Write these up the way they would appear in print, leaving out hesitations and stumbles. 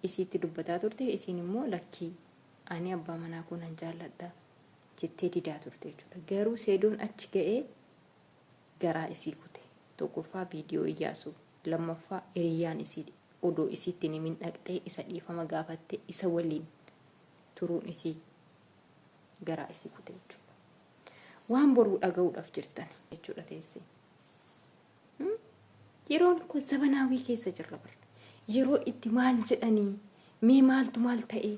isiitti dubbataa turte, isiin immoo lakkii ani abbaa manaa koo nan jaalladha jettee didaa turte jechuudha. Garuu Seedoon achi ga'ee garaa isii kute. Tokkoffaa viidiyoo Iyyaasuu, lammaffaa hiriyyaan isii odoo isiitti hin himin dhaqxee isa dhiifama gaafatte isa waliin turuun isii garaa isii kute jechuudha. Waan boruu dhaga'uudhaaf jirtan jechuudha teessee. Yeroon kun zabanaawii keessa jirra bara. Yeroo itti maal jedhanii mee maaltu maal ta'e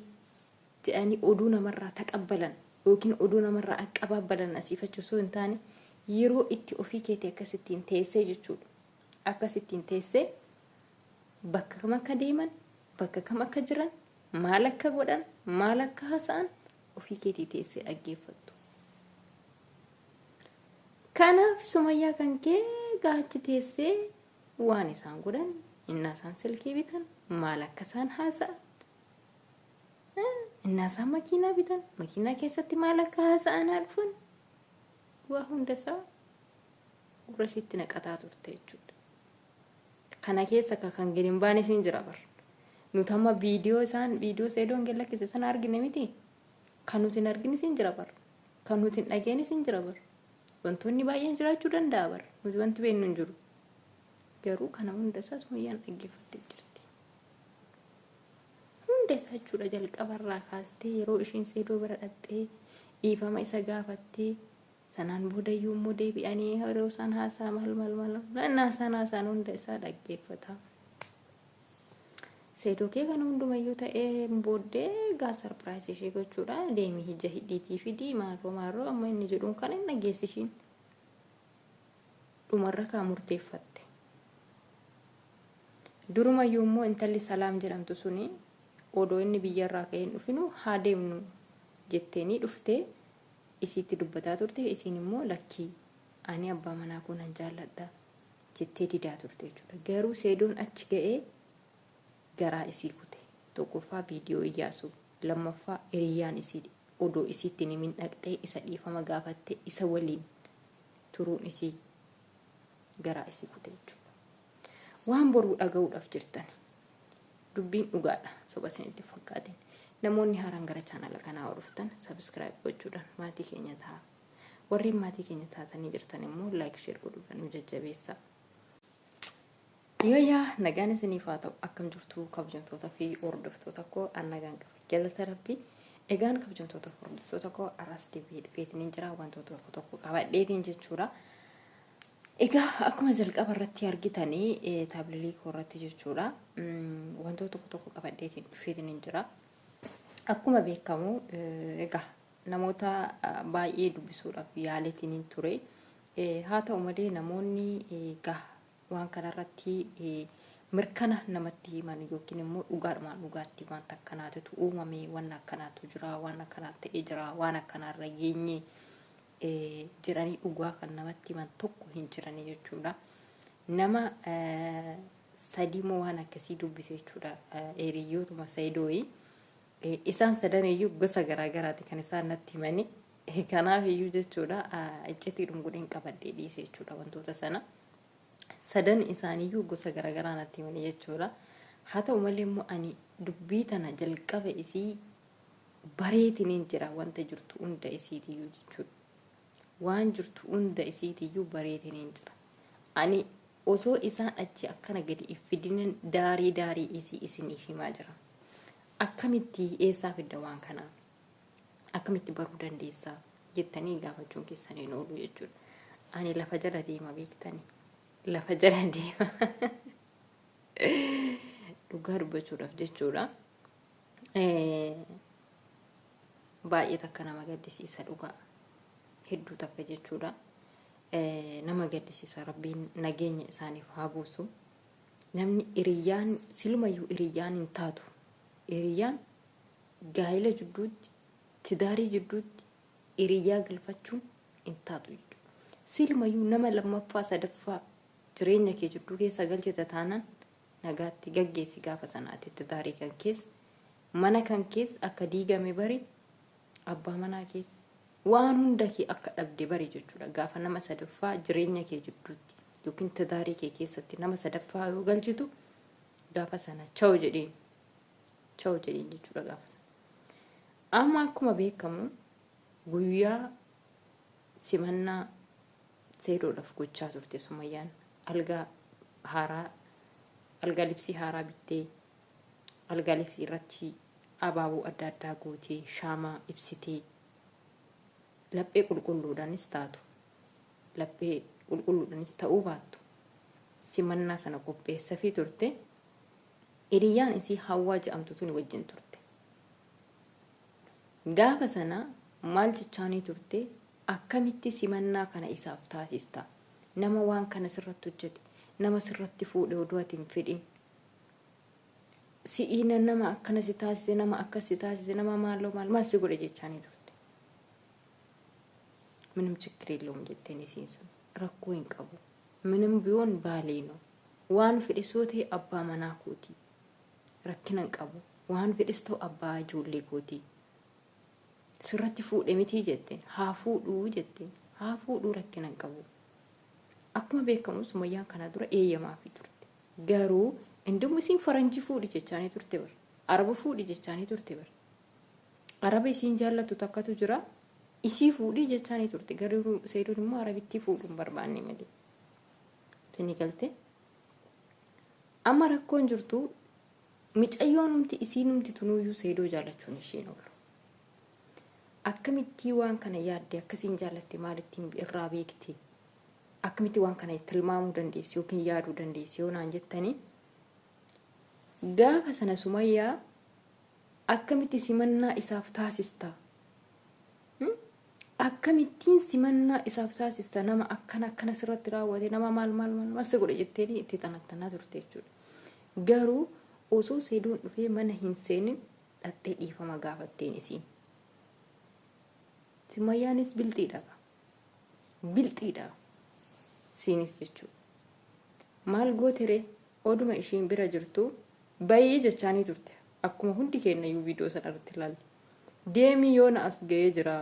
jedhanii oduu namarraa taqabbalan yookiin oduu namarraa aqqabaabbalan asiifachuu osoo hin taane yeroo itti ofii keetii akkasittiin teessee jechuudha. Akkasittiin teessee bakka kam akka deeman, bakka kam akka jiran, maal akka godhan, maal akka haasa'an ofii keetii teessee dhaggeeffattu. Kanaaf Sumayyaa kan kee gaachi teessee waan isaan godhan, innaa isaan silkii bitan, maal akka isaan haasa'an, innaa isaan makiinaa bitan, makiinaa keessatti maal akka haasa'an haa dhufan, waa hunda isaa gurra ishiitti naqataa turte jechuudha. Kana keessa akka kan gadi hin baane siin jira bar. Nuti amma viidiyoo isaan viidiyoo seedoon gad lakkise sana argine miti. Kan nuti hin argine siin jira bar. Kan nuti hin dhageenye siin jira bar. Wantoonni baay'een jiraachuu danda'a bar. Nuti wanti beeknu hin jiru. Garuu kana hunda isaa Sumayyaan dhaggeeffattee jirti. Hunda isaa jechuudha jalqabarraa kaastee yeroo ishiin seedoo bira dhaqxee dhiifama isa gaafattee sanaan boodayyuu immoo deebi'anii yeroo isaan haasaa maal maal maal innaa isaan haasaan hunda isaa dhaggeeffata. Seedoo kee kana hundumayyuu ta'ee booddee gaa sarpiraayisii ishee gochuudha deemi hijja hidhiitii fidii maarroo maarroo amma inni jedhuun kana hin dhageessi ishiin dhumarra kaa murteeffatte. Durumayyuu immoo intalli Salaam jedhamtu suni odoo inni biyyarraa ka'ee hin dhufinu haa deemnu jetteenii dhuftee isiitti dubbataa turte, isiin immoo lakkii ani abbaa manaa koo nan jaalladha jettee didaa turte jechuudha. Garuu Seedoon achi ga'ee garaa isii kute. Tokkoffaa viidiyoo Iyyaasuu, lammaffaa hiriyyaan isii odoo isiitti hin himin dhaqxee isa dhiifama gaafatte isa waliin turuun isii garaa isii kute jechuudha. Waan boruu dhaga'uudhaaf jirtan dubbiin dhugaadha soba isinitti fakkaatin. Namoonni haaraan gara chaanala kanaa yoo dhuftan sabiskiraayib gochuudhaan maatii keenya ta'a. Warreen maatii keenya taatanii jirtan immoo laayik sheer godhuudhaan nu jajjabeessaa. Yooyaa nagaan isiniif haa ta'u akkam jirtu kabajamtoota fi hordoftoota koo an nagaan qaba galata rabbii. Egaan kabajamtoota fi hordoftoota koo arras deebi'ee dhufeetiin jira wantoota tokko tokko qabadheetiin jechuudha. Egaa akkuma jalqaba irratti argitanii taablilii koo irratti jechuudha wantoota tokko tokko qabadheetiin dhufeetiin jira. Akkuma beekamu egaa namoota baay'ee dubbisuudhaaf yaaleetiin ture. Haa ta'u malee namoonni egaa waan kanarratti mirkana namatti himan yookiin immoo dhugaadhumaan dhugaatti wanta akkanaatitu uumame, waan akkanaatu jira, waan akkanaa ta'ee jira, waan akkanaarra geenye jedhanii dhugaa kan namatti himan tokko hin jirani jechuudha. Nama sadii moo waan akkasii dubbise jechuudha. Hiriyootuma Sayidooyi. Isaan sadan iyyuu gosa garaa garaati kan isaan natti himani. Kanaaf iyyuu jechuudha iccitiidhum godheen qabadhee dhiise jechuudha wantoota sana. Sadan isaaniiyyuu gosa garaa garaa natti himani jechuudha. Haa ta'u malee immoo ani dubbii tana jalqaba isii bareetiniin jira wanta jirtu hunda isiitiyyuu jechuudha. Waan jirtu hunda isiitiyyuu bareetiniin jira. Ani osoo isaan achi akkana gadi if fidinin daarii daarii isii isiniif himaa jira. Akkamitti eessaa fidda waan kanaa? Akkamitti baruu dandeessaa? Jettanii gaafachuun keessan hin oolu jechuudha. Ani lafa jala deema beektani. Lafa jala deema. Dhugaa dubbachuudhaaf jechuudha. Baay'ee takka nama gaddisiisa dhugaa. Hedduu takka jechuudha. Nama gaddisiisa rabbiin nageenya isaaniif haa buusu. Namni hiriyyaan silumayyuu hiriyyaan hin taatu. Hiriyyaan gaa'ela jidduutti tidaarii jidduutti hiriyyaa galfachuun hin taatu jechuudha. Silumayyuu nama lammaffaa sadaffaa jireenya kee jidduu keessa galchite taanaan nagaatti gaggeessi gaafa sanaati tidaarii kan keessa mana kan keessa akka diigame bari abbaa manaa keessa waan hunda kee akka dhabde bari jechuudha. Gaafa nama sadaffaa jireenya kee jidduutti yookiin tidaarii kee keessatti nama sadaffaa yoo galchitu gaafa sana chaw jedheen. Chaw jedheen jechuudha gaafa sana. Amma akkuma beekamu guyyaa simannaa Seedoodhaaf gochaa turte Sumayyaan algaa haaraa algaa libsii haaraa bittee algaa libsii irratti abaaboo adda addaa gootee shaamaa ibsitee laphee qulqulluudhaanis taatu laphee qulqulluudhaanis ta'uu baattu simannaa sana qopheessafii turte hiriyyaan isii hawwaa jedhamtu tuni wajjin turte. Gaafa sana maal jechaanii turte akkamitti simannaa kana isaaf taasista nama waan kana sirratti hojjete nama sirratti fuudhe oduu ati hin fedhin si'iina nama akkana si taasise nama akkas si taasise nama maaloo maal maal si godhe jechaanii turte. ምንም ችግር የለውም jetteen isiin sun rakkoo hin qabu ምንም ቢሆን ባሌ ነው waan fedhe soo ta'e abbaa manaa kooti rakkina hin qabu waan fedhes ta'u abbaa ijoollee kooti sirratti fuudhe mitii jetteen haa fuudhuu jetteen haa fuudhuu rakkina hin qabu akkuma beekamu Sumayyaan kana dura eeyyamaafii turte garuu indummu isiin faranjii fuudhi jechaanii turte bar araba fuudhi jechaanii turte bar araba isiin jaallattu takkatu jira isii fuudhii jechaanii turte garuu Seedoon immoo arabittii fuudhuu hin barbaanne malee isinii galte amma rakkoon jirtu micayyoonumti isiinumti tunuyyuu Seedoo jaallachuun ishiin oolu. Akkamittii waan kana yaadde akkasiin jaallatte maalittiin irraa beekte akkamitti waan kana tilmaamuu dandeessi yookiin yaaduu dandeessi yoo naan jettanii gaafa sana Sumayyaa akkamitti simannaa isaaf taasista akkamittiin simannaa isaaf taasista nama akkana akkana sirratti raawwate nama maal maal maal maal si godhe jetteeni itti xanattanaa turte jechuudha. Garuu osoo Seedoon dhufee mana hin seenin dhattee dhiifama gaafatteen isiin. Sumayyaanis bilxiidha. Bilxiidha. Siinis jechuudha. Maal gootere oduma ishiin bira jirtu bayii jechaanii turte. Akkuma hundi keenya iyyuu viidiyoo sana irratti ilaalle. Deemii yoona as ga'ee jira.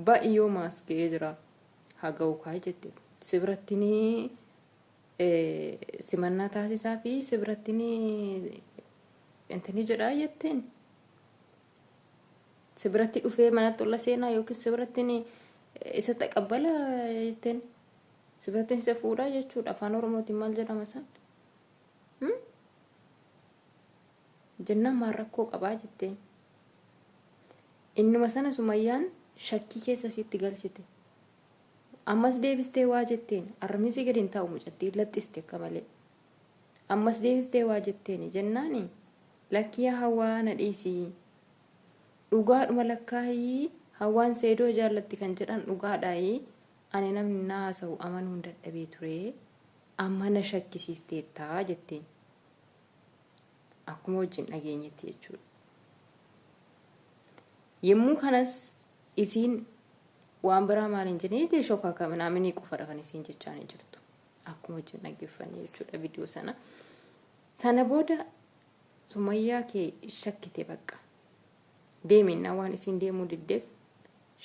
Ba'i yooma as ga'ee jira. Haa ga'u kaa jette. Si biratti ni simannaa taasisaa fi si biratti ni intini jedhaa jetteen. Si biratti dhufee manatti olla seenaa yookiin si biratti ni isa taqabbala jetteen. Si biratti isa fuudhaa jechuudha. Afaan Oromootiin maal jedhama san? Jennaan maal rakkoo qabaa jetteen. Innuma sana Sumayyaan shakkii keessa isiitti galchite. Ammas deebistee waa jetteen arrabni sii gadi hin taa'u mucattiin laxxiste akka malee. Ammas deebistee waa jetteeni jennaani lakkii yaa hawwaa na dhiisii. Dhugaadhuma lakkaayii hawwaan seedoo jaallatti kan jedhan dhugaadhaayii ani namni na haasa'u amanuun dadhabee ture amma na shakkisiisteettaa jetteen. Akkuma wajjin dhageenyetti jechuudha. Yommuu kanas isiin waan biraa maal hin jenne ijji shokaa kaminaaminii qofadha kan isiin jechaanii jirtu. Akkuma wajjin dhaggeeffanne jechuudha viidiyoo sana. Sana booda Sumayyaa kee shakkite bakka. Deeminnaa waan isiin deemuu diddeef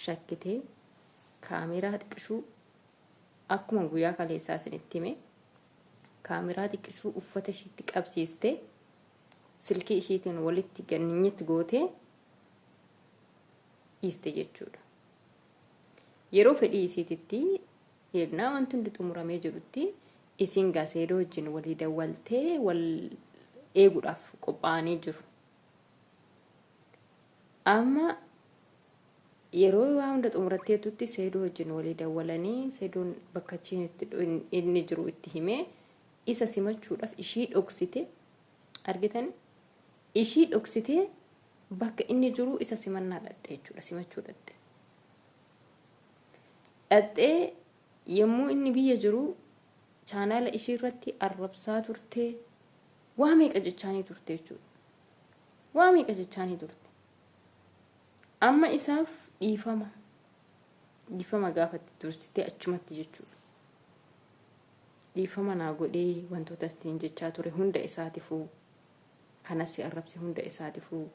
shakkitee kaameeraa xiqishuu akkuma guyyaa kaleessaa isinitti hime kaameraa xiqqishuu uffata ishiitti qabsiiste silkii ishiitiin walitti ganninyit gootee dhiiste jechuudha. Yeroo fedhii isiititti yennaa wanti hundi xumuramee jedhutti isiin gaa seedoo wajjin walii dawwaltee wal eeguudhaaf qophaa'anii jiru. Amma yeroo waa hunda xumuratteetutti Seedoo wajjin walii dawwalanii Seedoon bakka achiin itti inni jiru itti himee isa simachuudhaaf ishii dhoksite argitan ishii dhoksitee bakka inni jiru isa simannaa dhaqxe jechuudha simachuu dhaqxe. Dhaqxee yommuu inni biyya jiru chaanaala ishii irratti arrabsaa turte waa meeqa jechaanii turte jechuudha. Waa meeqa jechaanii turte. Amma isaaf dhiifama dhiifama gaafatte dursitee achumatti jechuudha. Dhiifama naa godhee wantoota ittiin jechaa ture hunda isaatifuu kanas si arrabse hunda isaatifuu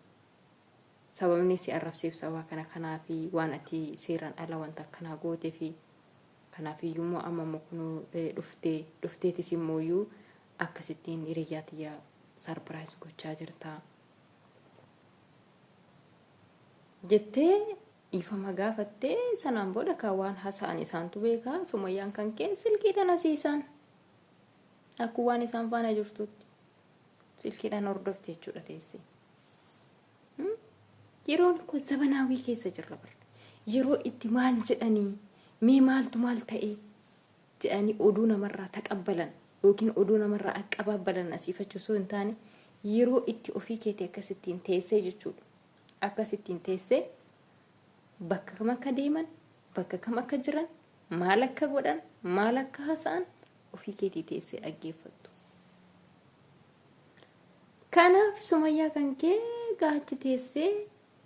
sababni si arrabseef sababa kana kanaafi waan ati seeraan ala wanta akkanaa gootefi kanaaf iyyuu amma immoo kunuu dhuftee dhufteetis immooyyuu akkasittiin hiriyyaa tiyya sarpiraayiz gochaa jirta. Jettee dhiifama gaafattee sanaan booda kan waan haasa'an isaantu beekaa. Sumayyaan kan kee silkiidhaan asii isaan akkuma waan isaan faana jirtutti silkiidhaan hordofte jechuudha teessee. Yeroon kun zabanaawii keessa jirra bara. Yeroo itti maal jedhanii, mee maaltu maal ta'e jedhanii oduu namarraa taqabbalan yookiin oduu namarraa aqabaabbalan asiifachuu osoo hin taane, yeroo itti ofii keetii akkasittiin teessee jechuudha. Akkasittiin teessee bakka kam akka deeman, bakka kam akka jiran, maal akka godhan, maal akka haasa'an ofii keetii teessee dhaggeeffattu. Kanaaf Sumayyaa kan kee gaachi teessee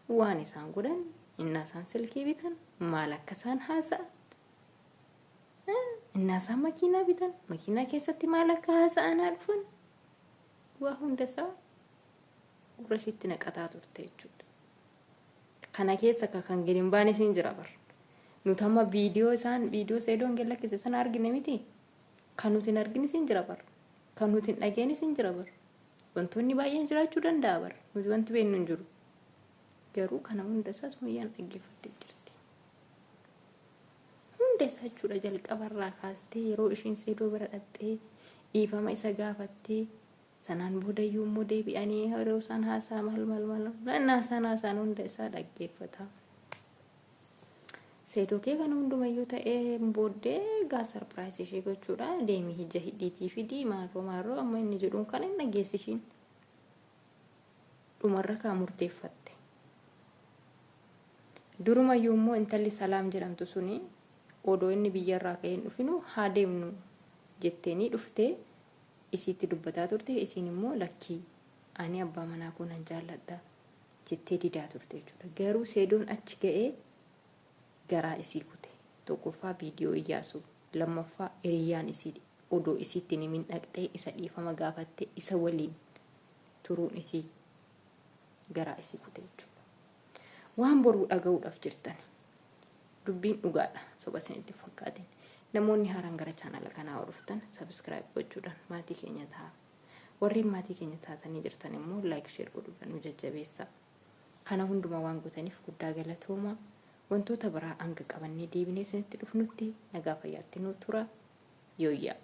waan isaan godhan, innaa isaan silkii bitan, maal akka isaan haasa'an, innaa isaan makiinaa bitan, makiinaa keessatti maal akka haasa'an haa dhufan, waa hunda isaa gurra ishiitti naqataa turte jechuudha. Kana keessa akka kan gadi hin baane siin jira bar. Nuti amma viidiyoo isaan viidiyoo Seedoon gad lakkise sana argine miti. Kan nuti hin argine siin jira bar. Kan nuti hin dhageenye siin jira bar. Wantoonni baay'een jiraachuu danda'a bar. Nuti wanti beeknu hin jiru. Garuu kana hunda isaa Sumayyaan dhaggeeffattee jirti. Hunda isaa jechuudha, jalqabarraa kaastee yeroo ishiin Seedoo bira dhaqxee dhiifama isa gaafattee, sanaan boodayyuu immoo deebi'anii yeroo isaan haasaa maal maal maal nannaa isaan haasaan hunda isaa dhaggeeffata. Seedoo kee kana hundumayyuu ta'ee booddee gaa surprise ishee gochuudha, deemii hijja hidhiitii fidii maarroo maarroo amma inni jedhuun kana hin dhageessi, ishiin dhumarra kaa murteeffatte. Durumayyuu immoo intalli Salaam jedhamtu suni odoo inni biyyarraa ka'ee hin dhufinu haa deemnu jetteenii dhuftee isiitti dubbataa turte. Isiin immoo lakkii, ani abbaa manaa koo nan jaalladha jettee didaa turte jechuudha. Garuu Seedoon achi ga'ee garaa isii kute. Tokkoffaa viidiyoo Iyyaasuu, lammaffaa hiriyyaan isii odoo isiitti hin himin dhaqxee isa dhiifama gaafatte, isa waliin turuun isii garaa isii kute jechuudha. Waan boruu dhaga'uudhaaf jirtan, dubbiin dhugaadha, soba isinitti fakkaatin. Namoonni haaraan gara chaanala kanaa dhuftan subscribe gochuudhaan maatii keenya ta'a. Warreen maatii keenya taatanii jirtan immoo like, share godhuudhaan nu jajjabeessaa. Kana hundumaa waan gootaniif guddaa galatooma. Wantoota biraa hanga qabannee deebinee isinitti dhufnutti nagaa fayyaatti nu tura. Yooyyaa.